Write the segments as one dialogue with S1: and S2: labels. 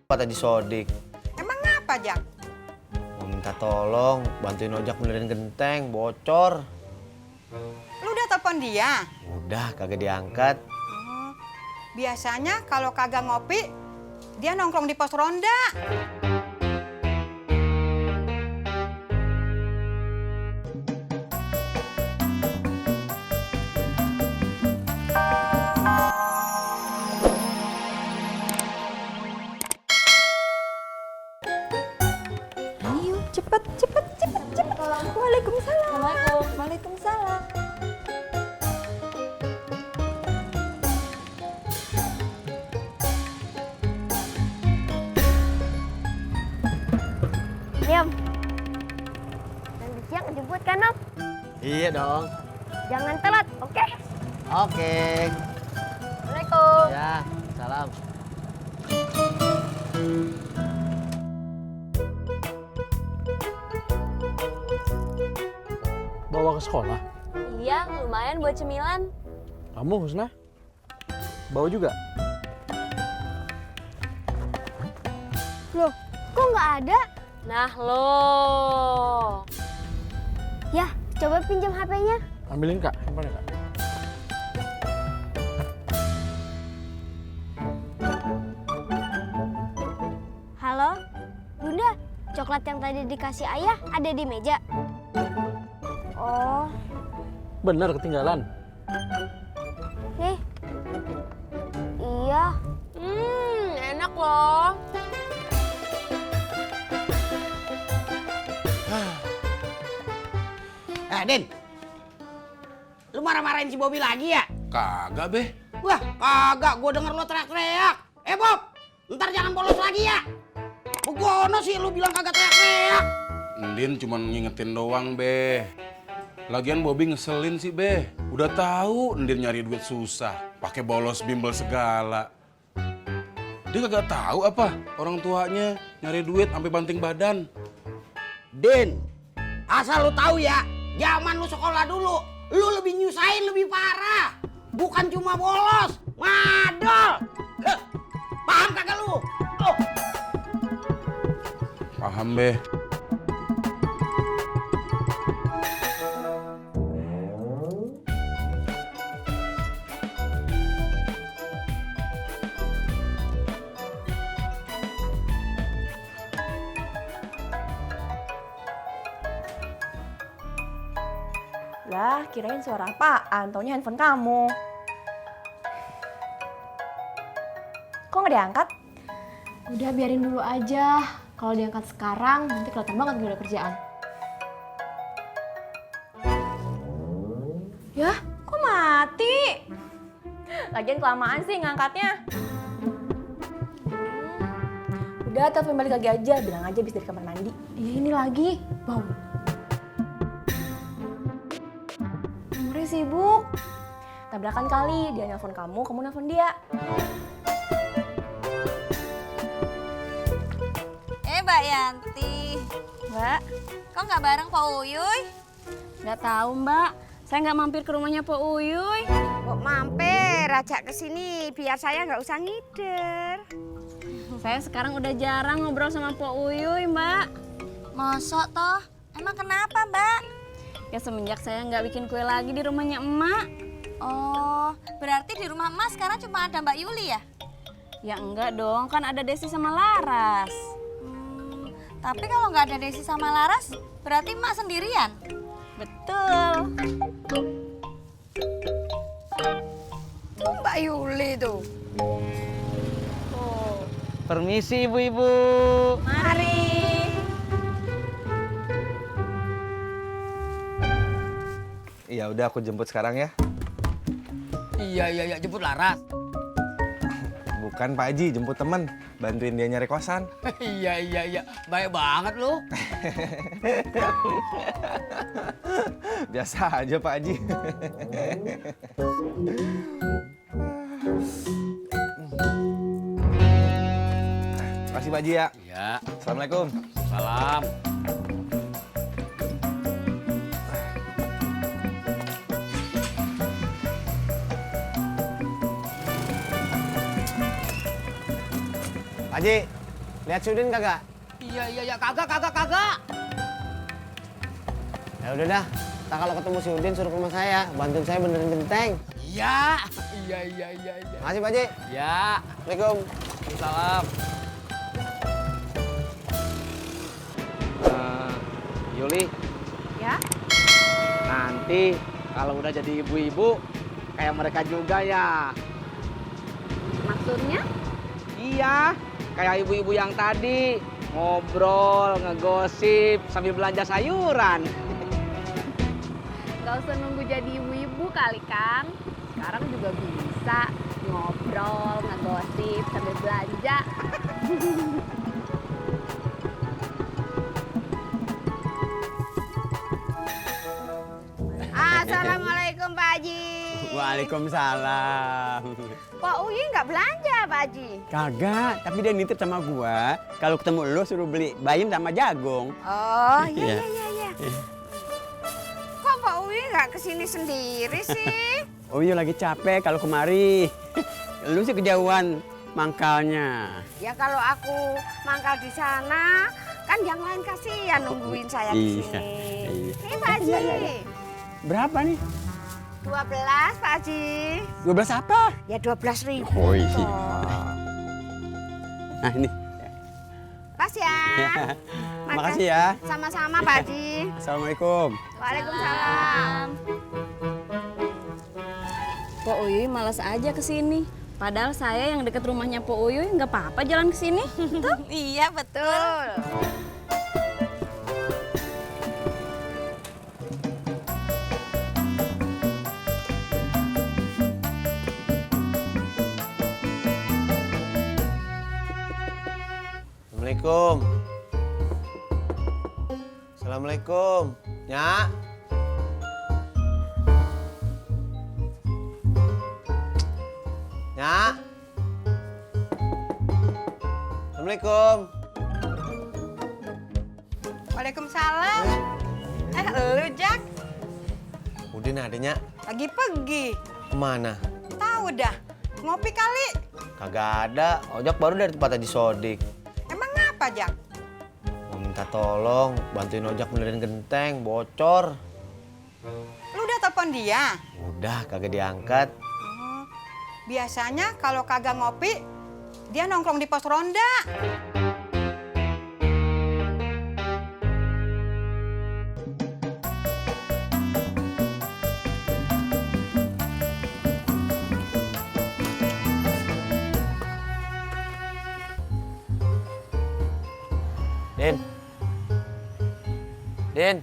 S1: Pak Haji Sodik.
S2: Emang apa, Jak?
S1: Mau minta tolong, bantuin ojek benerin genteng, bocor.
S2: Lu udah telepon dia?
S1: Udah, kagak diangkat.
S2: Oh, biasanya kalau kagak ngopi, dia nongkrong di pos ronda. Ayo, cepet. Waalaikumsalam. Waalaikumsalam.
S3: Diam. Nanti siang jemput kan, Om?
S1: Iya dong.
S3: Jangan telat, oke?
S1: Oke.
S3: Assalamualaikum.
S1: Ya, salam.
S4: Bawa ke sekolah?
S3: Iya, lumayan buat cemilan.
S4: Kamu, Husna? Bawa juga?
S3: Loh, kok nggak ada? Nah, lo. Ya, coba pinjam HP-nya.
S4: Ambilin, Kak. Handphonenya, Kak.
S3: Halo? Bunda, coklat yang tadi dikasih ayah ada di meja. Oh,
S4: Bener ketinggalan.
S3: nih. Iya. Enak loh.
S5: Din, lu marah-marahin si Bobby lagi ya?
S6: Kagak, Beh.
S5: Wah, kagak, gua denger lu teriak-teriak. Bob, ntar jangan bolos lagi ya. Begono sih lu bilang kagak teriak-teriak.
S6: Ndin cuma ngingetin doang, Beh. Lagian Bobby ngeselin sih, Beh. Udah tahu Ndin nyari duit susah, pakai bolos bimbel segala. Dia kagak tahu apa orang tuanya nyari duit sampai banting badan.
S5: Din, asal lu tahu ya, zaman lu sekolah dulu, lu lebih nyusahin lebih parah. Bukan cuma bolos, madol. Paham kagak lu? Oh.
S6: Paham, Beh.
S7: Lah, kirain suara apaan? Taunya handphone kamu. Kok nggak diangkat?
S8: Udah biarin dulu aja. Kalau diangkat sekarang nanti kelihatan banget gak ada kerjaan.
S7: Yah, kok mati? Lagian kelamaan sih ngangkatnya. Udah, telepon balik lagi aja. Bilang aja habis dari kamar mandi.
S8: Iya ini lagi. Wow.
S7: Nomornya sibuk. Tabrakan kali. Dia nelfon kamu nelfon dia.
S9: Mbak Yanti.
S7: Mbak,
S9: Kok nggak bareng Pak Uyuy?
S3: Nggak tahu, Mbak. Saya nggak mampir ke rumahnya Pak Uyuy.
S9: Kok mampir, ajak ke sini biar saya nggak usah ngider.
S3: Saya sekarang udah jarang ngobrol sama Pak Uyuy, Mbak.
S9: Masa toh? Emang kenapa, Mbak?
S3: Ya semenjak saya nggak bikin kue lagi di rumahnya emak.
S9: Oh, berarti di rumah Mas sekarang cuma ada Mbak Yuli ya?
S3: Ya enggak dong, kan ada Desi sama Laras.
S9: Tapi kalau nggak ada Desi sama Laras, berarti Mak sendirian?
S3: Betul.
S9: Tuh Mbak Yuli tuh.
S1: Permisi ibu-ibu.
S9: Mari.
S1: Iya udah aku jemput sekarang ya.
S5: Iya, jemput Laras.
S1: Bukan Pak Haji, jemput temen. Bantuin dia nyari kosan.
S5: Iya, baik banget lu.
S1: Biasa aja Pak Haji. Makasih Pak Haji ya.
S5: Iya,
S1: Assalamualaikum.
S5: salam.
S1: Pak Haji, Lihat si Udin kagak?
S5: Iya, kagak.
S1: Ya udah dah. Ntar kalau ketemu si Udin suruh ke rumah saya, bantuin saya benerin genteng.
S5: Iya.
S1: Makasih Pak Haji.
S5: Ya.
S1: Assalamualaikum.
S5: Salam.
S10: Yuli,
S2: Ya?
S10: nanti kalau udah jadi ibu-ibu kayak mereka juga ya.
S2: Maksudnya?
S10: Iya, kayak ibu-ibu yang tadi ngobrol, ngegosip sambil belanja sayuran.
S8: Gak usah nunggu jadi ibu-ibu kali, Kang. Sekarang juga bisa ngobrol, ngegosip, sambil belanja.
S2: Assalamualaikum Pak Haji.
S5: Waalaikumsalam.
S2: Pak Uyi nggak belanja Pak Haji?
S5: Kagak, tapi dia nitip sama gua. Kalau ketemu lu suruh beli bayam sama jagung.
S2: Oh
S5: Iya.
S2: iya. Kok Pak Uyi nggak kesini sendiri sih?
S5: Oh iya lagi capek kalau kemari. Lu sih kejauhan mangkalnya.
S2: Ya kalau aku mangkal di sana, kan yang lain kasihan nungguin saya di
S5: Iya,
S2: sini.
S5: iya.
S2: Nih Pak Haji.
S5: Iya. Berapa nih?
S2: 12 Pak Haji.
S5: 12 apa?
S2: Ya 12.000.
S5: Oh iya. Nah ini.
S2: Pas ya.
S5: Makasih ya.
S2: Sama-sama Pak Haji.
S5: Assalamualaikum.
S2: Waalaikumsalam.
S9: Po Uyuy malas aja kesini. Padahal saya yang deket rumahnya Po Uyuy nggak apa-apa jalan kesini. Tuh.
S2: Iya betul.
S1: Assalamualaikum. Assalamualaikum. Nyak. Nyak. Assalamualaikum.
S2: Waalaikumsalam. Lu Jak,
S1: Udin ada Nyak.
S2: lagi pergi.
S1: Kemana?
S2: Tahu dah. Ngopi kali.
S1: Kagak ada. Ojak baru dari tempat Haji Sodik.
S2: Emang ngapa Jak?
S1: Mau minta tolong, bantuin ojak benerin genteng, bocor.
S2: Lu udah telepon dia?
S1: Udah, kagak diangkat.
S2: Oh, biasanya kalau kagak ngopi, dia nongkrong di pos ronda.
S1: Din. Din.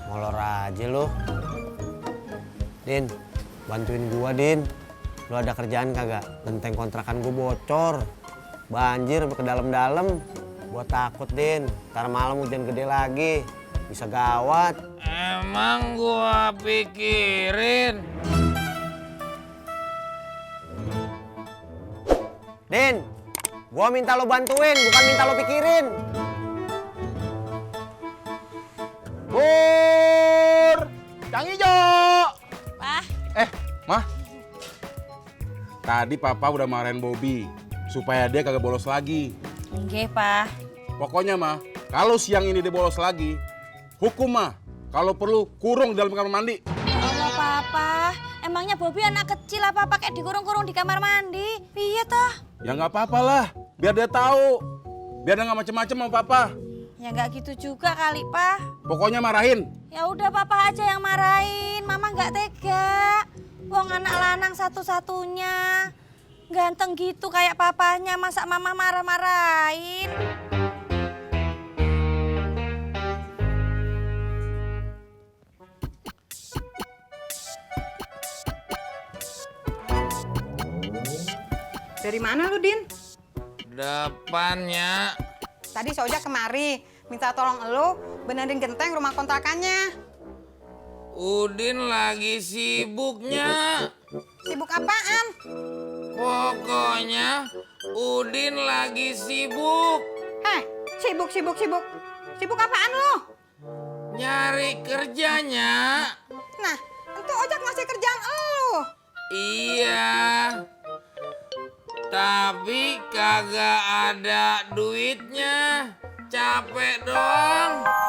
S1: Molor aja lu. Din, bantuin gua, Din. Lu ada kerjaan kagak? Genteng kontrakan gua bocor. Banjir sampai ke dalam-dalam. Gua takut, Din. Ntar malam hujan gede lagi. Bisa gawat.
S11: Emang gua pikirin.
S1: Din, gua minta lo bantuin, bukan minta lo pikirin.
S6: Pur! Kang Ijo!
S9: Pak,
S6: Mah. Tadi papa udah marahin Bobby supaya dia kagak bolos lagi.
S9: enggak Pak.
S6: Pokoknya mah, kalau siang ini dia bolos lagi, hukum mah kalau perlu kurung di dalam kamar mandi.
S9: Ya Allah Papa, emangnya Bobby anak kecil apa pakai dikurung-kurung di kamar mandi? Iya toh?
S6: Ya nggak apa-apa lah, biar dia tahu. Biar dia nggak macem-macem sama papa.
S9: Ya nggak gitu juga kali Pak.
S6: Pokoknya marahin.
S9: Ya udah Papa aja yang marahin, Mama nggak tega. Wong anak lanang satu-satunya. Ganteng gitu kayak papanya, masa Mama marah-marahin?
S2: Dari mana lu, Din?
S11: Depannya.
S2: Tadi Sojak kemari, minta tolong elu benerin genteng rumah kontrakannya.
S11: Udin lagi sibuknya.
S2: Sibuk apaan?
S11: Pokoknya Udin lagi sibuk.
S2: Sibuk. Sibuk apaan lu?
S11: Nyari kerjanya.
S2: Nah, tuh ojek ngasih kerjaan elu.
S11: Iya. Tapi kagak ada duitnya. Capek doang.